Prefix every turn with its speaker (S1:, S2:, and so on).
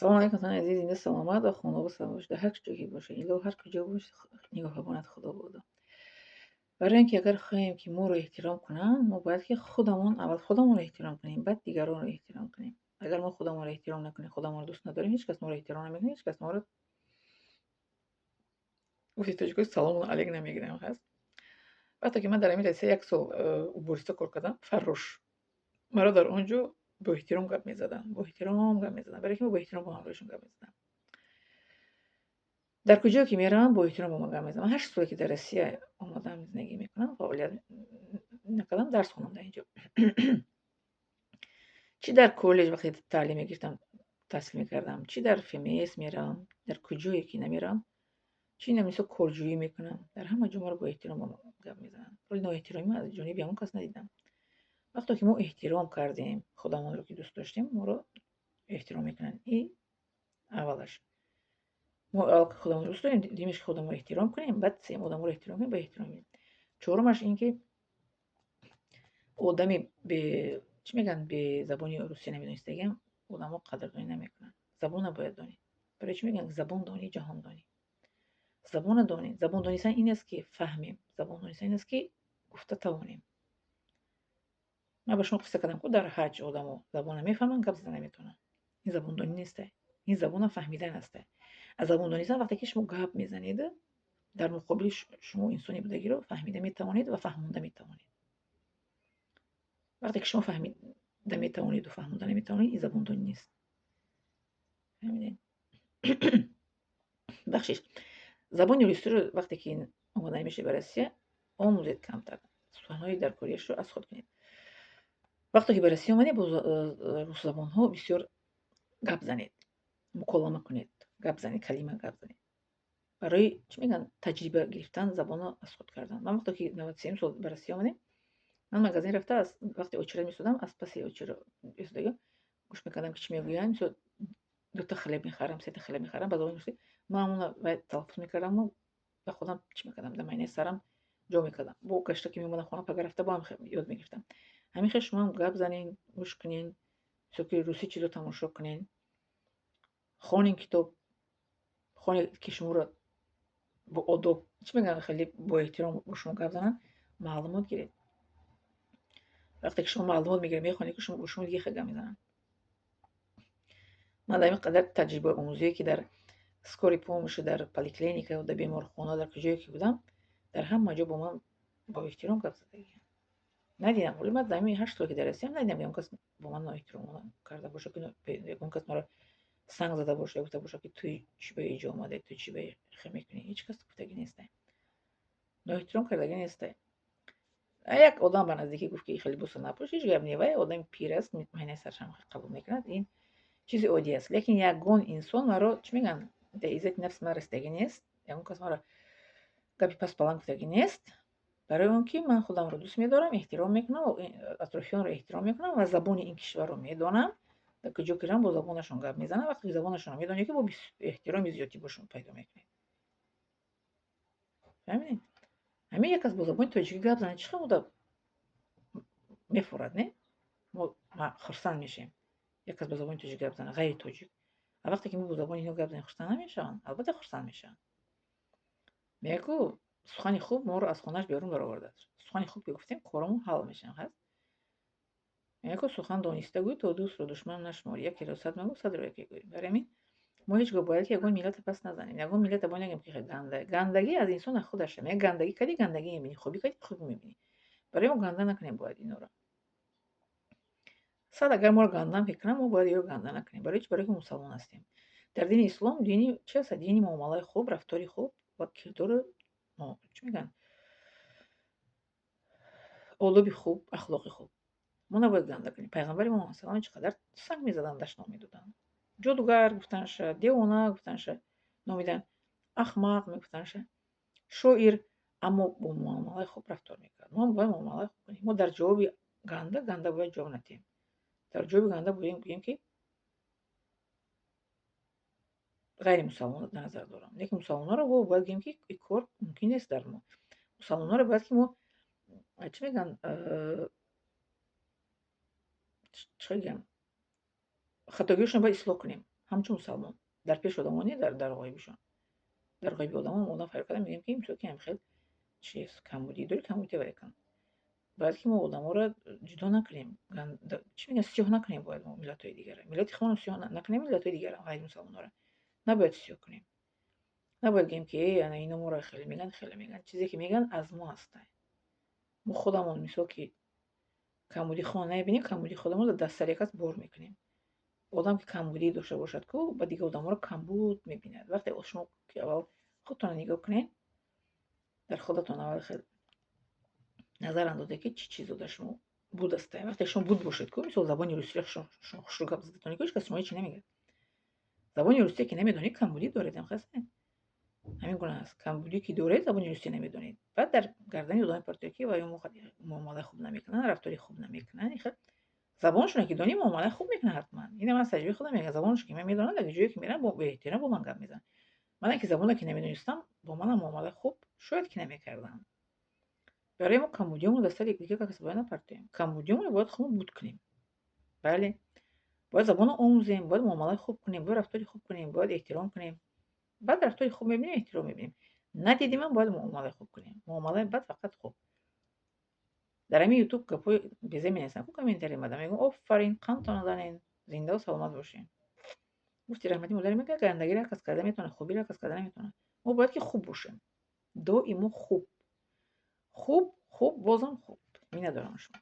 S1: Салому алайкум, дӯстони азиз, зинда, саломат ва хонобу саломат бошед. Дар ҳар куҷо ки бошед, илоҳ, ҳар куҷо бошед, нигаҳбонат Худо бода. Барои ин ки агар хоҳем, ки моро эҳтиром кунанд, мо бояд ки худамон аввал худамонро эҳтиром кунем, баъд дигаронро эҳтиром кунем. Агар мо худамонро эҳтиром накунем, худамонро дӯст надорем, ҳеҷ кас моро эҳтиром намекунад, ҳеҷ кас моро, гуфти тоҷико, салому алейк намегирам, ҳаст. Вақте ки ман дар ҳамин Россия як сол убориста кор кардам, фаррош, маро дар он ҷо бо эҳтиром гап мезаданд, бо эҳтиром гап мезаданд, барои ки мо бо эҳтиром бо ҳамроҳишон гап мезадам. Дар куҷое ки меравам, бо эҳтиром бо ман гап мезананд. Ман 8 соле ки дар Россия омадам, зиндагӣ мекунам, фаъолият накардам, дарс хондам дар ин ҷо. Чӣ дар коллеҷ вақте таълим мегирифтам, таҳсил мекардам, чӣ дар ФМС меравам, дар куҷое ки намеравам, чӣ мисол корҷӯӣ мекунам, дар ҳама ҷо маро бо эҳтиром бо ман гап мезананд. Вале ноэҳтиромӣ ман аз ҷониби ҳамон кас надидам. Вақте ки мо эҳтиром кардем, худамонро ки дӯст доштем, моро эҳтиром мекунанд. И аввалаш. Мо аввал ки худамонро дӯст дорем, дуюмаш ки худамонро эҳтиром кунем, баъд сеюм одаморо эҳтиром кунем, ба эҳтиром мебинем. Чорумаш ин ки одами бе, чӣ мегӯянд, бе забони русӣ намедонистагиам одамо қадрдонӣ намекунанд. Забонро бояд донӣ. Барои чӣ мегӯянд, забон донӣ, ҷаҳон донӣ. Забонро донӣ. Забон донистан ин аст, ки фаҳмем. Забон донистан ин аст, ки гуфта тавонем. Ман ба шумо қисса кардам, ку дар ҳаҷ одамо забонро мефаҳманд, гап зада наметавонанд. Ин забондонӣ нестай. Ин забонро фаҳмидан астай. Аз забон донистан вақте ки шумо гап мезанед, дар муқобили шумо инсони будагиро фаҳмида метавонед ва фаҳмонда метавонед. Вақте ки шумо фаҳмида метавонеду фаҳмонда наметавонед, ин забондонӣ нест. Фаҳмидед? Бахшиш. Забони русиро вақте ки омода мешавед ба Россия, омӯзед камтар. Суханҳои даркориашро аз худ кунед. Вақте ки ба Россия омадед, бо русзабонҳо бисёр гап занед, муколама кунед, гап занед, калима гап занед. Барои, чӣ мегӯянд, таҷриба гирифтан, забонро аз худ кардан. Ман вақте ки 93-юм сол ба Россия омадем, ман магазин рафта, аз вақте очередь меистодам, аз паси очередь истодагӣ гӯш мекардам, ки чӣ мегӯянд. Мисол, дута хлеб мехарам, сета хлеб мехарам, ба забони русӣ ман ҳамона талаффуз мекардаму ба худам чӣ мекардам, дар майнаи сарам ҷо мекардам. Бо гашта ки меомадам хона, пага рафта бо ҳам ёд мегирифтам. Ҳамин хел шумоам гап занен, гӯш кунен, мисол ки русӣ чизо тамошо кунен, хонен, китоб хонед, ки шуморо бо одоб, чӣ мегӯянд, хеле бо эҳтиром бо шумо гап зананд, маълумот гиред. Вақте ки шумо маълумот мегиред, мехонед, ки бо шумо дига хел гап мезананд. Ман дар ин қадар таҷрибаомӯзие, ки дар скорый помощи, дар поликлиника, дар беморхона, дар куҷое ки будам, дар ҳама ҷо бо ман бо эҳтиром гап задагианд. Надидам, вале ман дар ҳамин 8 сол, ки дар Россиям, надидам, ягон кас бо ман ноэҳтиромона карда бошад, ягон кас маро санг зада бошад ё гуфта бошад, ки ту чӣ ба инҷо омадӣ, ту чӣ ба хел мекунӣ. Ҳеҷ кас гуфтагӣ нестай. Ноэҳтиром кардагӣ нестай. Як одам ба наздикӣ гуфт, ки хеле либоса напӯш, ҳеҷ гап не, вай одами пир аст, майнаи сарашам қабул мекунад, ин чизи оддӣ аст. Лекин ягон инсон маро, чӣ мегӯянд, дар иззати нафси ман расидагӣ нест, ягон кас маро гапи паст баланд гуфтагӣ нест. Барои он ки ман худамро дӯст медорам, эҳтиром мекунам, атрофиёнро эҳтиром мекунам ва забони ин кишварро медонам. Дар куҷо ки равам, бо забонашон гап мезанам. Вақте ки забонашонро медонед, ки бо эҳтироми зиёдтӣ бо шумо пайдо мекунед. Фаҳмидед? Ҳамин як кас бо забони тоҷикӣ гап занад, чӣ хел мода мефорад, не? Мо хурсанд мешавем. Як кас бо забони тоҷикӣ гап занад, ғайри тоҷик. А вақте ки мо бо забони инҳо гап занем, хурсанд намешаванд? Албатта, хурсанд мешаванд. Мегӯяд ку, сухани хуб моро аз хонааш берун баровардааст. Сухани хуб ки гуфтем, коромон ҳал мешавад, ҳаст? Мегӯяд ку, сухан дониста гӯй, то дӯстро душман нашуморӣ. Якеро сад магӯ, садро яке гӯй. Барои ҳамин мо ҳеҷ гоҳ бояд ки ягон миллатро пас назанем. Ягон миллатро бояд нагӯем, ки ганда. Гандагӣ аз инсон аз худаша. Мега, гандагӣ кардӣ, гандагӣ мебинӣ, хубӣ кардӣ, хубӣ мебинӣ. Барои мо ганда накунем бояд инора. Сад агар моро гандаам ки кунанд, мо бояд ёро ганда накунем. Барои чӣ? Барои ки мусалмон ҳастем. Дар дини ислом дини чи аст? Дини муомалаи хуб, рафтори хуб ва кирдору, чӣ мегӯянд, одоби хуб, ахлоқи хуб. Мо набояд ганда кунем. Пайғамбари мо салам чӣ қадар санг мезаданд, дашном медоданд. Ҷодугар гуфтанша, девона гуфтанша, номиданд, ахмақ мегуфтанша, шоир, аммо бо муомалаи хуб рафтор мекард. Мо бояд муомалаи хуб кунем. Мо дар ҷавоби ганда ганда бояд ҷавоб надиҳем. Дар ҷавоби ганда гӯем, ки ғайримусалмонро дар назар дорам. Лекин мусалмонҳоро бояд гӯем, ки ин кор мумкин нест дар мо. Мусалмонҳоро бояд ки мо, чӣ мегӯянд, чӣ гӯям, хатогиҳошонро бояд ислоҳ кунем. Ҳамчун мусалмон. Дар пеши одамон не, дар ғоибишон. Дар ғоиби одамон одам фарёд карда мегӯем, ки мисол ки ҳам хел чиз камбудӣ дорӣ, камбудӣ вай кун. Бояд ки мо одаморо ҷудо накунем. Чӣ мегӯянд, сиёҳ накунем бояд мо миллатҳои дигарро. Миллати худмонро сиёҳ накунем, миллатҳои дигарро, ғайримусалмонҳоро. Набояд сиёҳ кунем. Набояд гӯем, ки э, ана ино моро хеле мегӯянд, хеле мегӯянд. Чизе ки мегӯянд, аз мо ҳастанд. Мо худамон, мисол, ки камбудии худро намебинем, камбудии худамонро дар сари як кас бор мекунем. Одам ки камбудӣ дошта бошад ку, ба дигар одаморо камбуд мебинад. Вақте шумо ки аввал худтонро нигоҳ кунед, дар худатон аввал хел назар андозед, ки чӣ чизо дар шумо буд астае. Вақте шумо буд бошед ку, мисол, забони русиро шумо хушрӯ гап задатон, ҳеҷ кас шумо ҳечи намегӯяд. Забони русия ки намедонед, камбудӣ доред, ҳамхаст? Ҳамин гуна аст. Камбудӣ ки доред, забони русия намедонед. Баъд дар гардани одаме партоед, ки вай муомалаи хуб намекунанд, рафтори хуб намекунанд. Хел забоншона ки донӣ, муомалаи хуб мекунанд ҳатман. Ина ман аз таҷрибаи худам мегӯям, забоншо ки ман медонам, дар ҷое ки мерам, бо эҳтиром бо ман гап мезананд. Ман ки забонро ки намедонистам, бо манам муомалаи хуб шояд ки намекарданд. Барои мо камбудиёмон дар сари дигар кас бояд напартоем. Камбудиёмонро бояд худмон буд кунем. Бале. Бояд забонро омӯзем, бояд муомалаи хуб кунем, бояд рафтори хуб кунем, бояд эҳтиром кунем. Баъд рафтори хуб мебинем, эҳтиром мебинем. Надидимам, бояд муомалаи хуб кунем. Муомалаи бад фақат хуб. Дар ҳамин Ютуб гапҳои безе менависам ку, комментарий мада мегӯям: офарин, қандтонро занед, зиндаву саломат бошед. Гуфти раҳматӣ модари мегӯяд: гандагиро ҳар кас карда метавонад, хубиро ҳар кас карда наметавонад. Мо бояд ки хуб бошем. Доимо хуб. Хуб, хуб, бозам хуб. Миннатдорам шумо.